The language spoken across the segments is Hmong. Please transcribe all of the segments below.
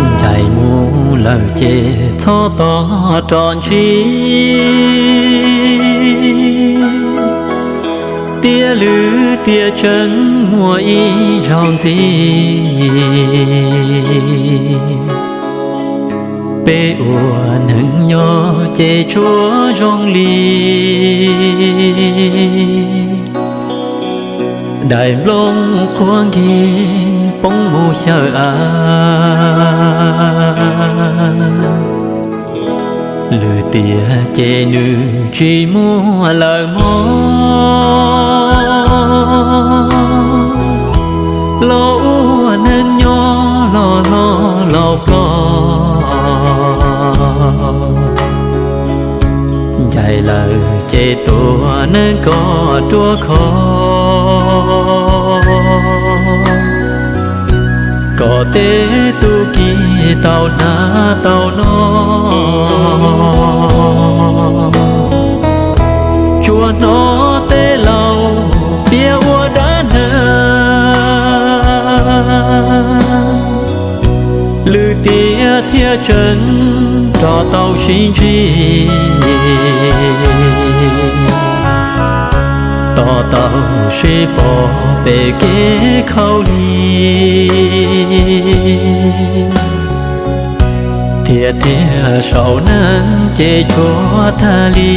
Ncaim mus lawm ces txhob tos rov ntsib, tiaj lwm tiaj tseem muaj ib zaug ntxiv. Peb ua neeg nyob ces tsuas zoo li daim nplooj qhuav nkig poob mus xyaw av. Lwm tiam ces nws tsis muaj lawm mog, los ua neeg nyob los hlob los ploj. Ncaim lawm ces tua neeg kom ruaj khov, kom tej tub ki tau hnav tau noj. Tsuas hnov tej laus piav ua dab neeg, lwm tiam thiaj tseem rov tau sib ntsib, tos tau sib pom pem kev khaub lig. Thiab tiag saum neeg ces tshuav tag li,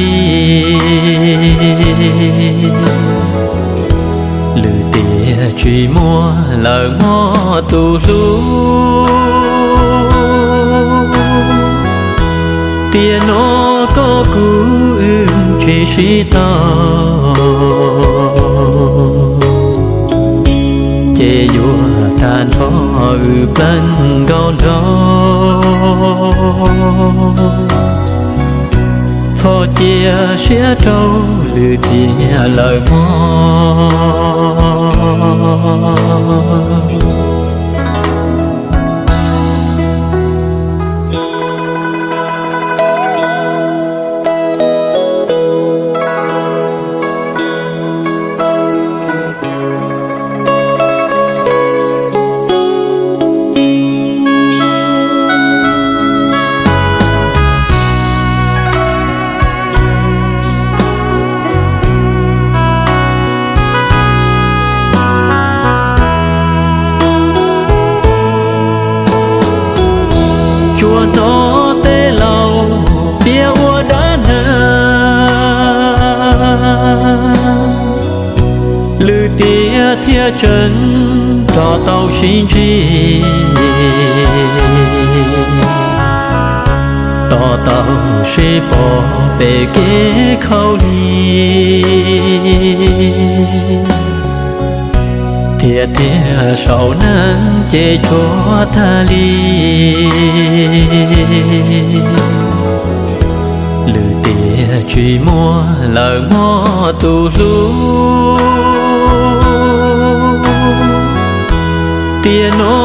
lwm tiam tsis muaj lawm mog tus hlub. Tiam no koj kuv wb tsis sib tau, ces yuav tag nrho wb pleev nkaus nraug. Txhob cia siab rau lwm tiam lawm mog. Tsuas hnov tej laus piav ua dab neeg, lwm tiam thiaj tseem rov tau sib ntsib, tos tau sib pom pem kev khaub lig. Thiab tiag saum neeg ces tshuav tag li, lwm tiam tsis muaj lawm mog tus hlub. Tiam no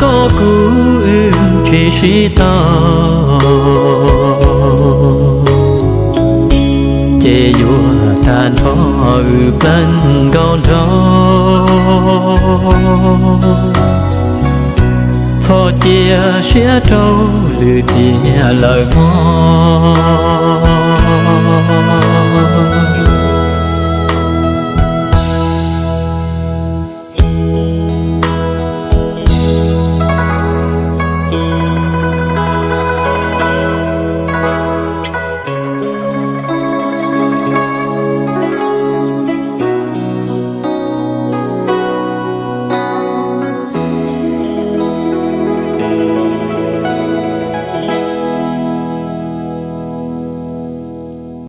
koj kuv wb tsis sib tau, ces yuav tag nrho wb pleev nkaus nraug. Txhob cia siab rau lwm tiam lawm mog.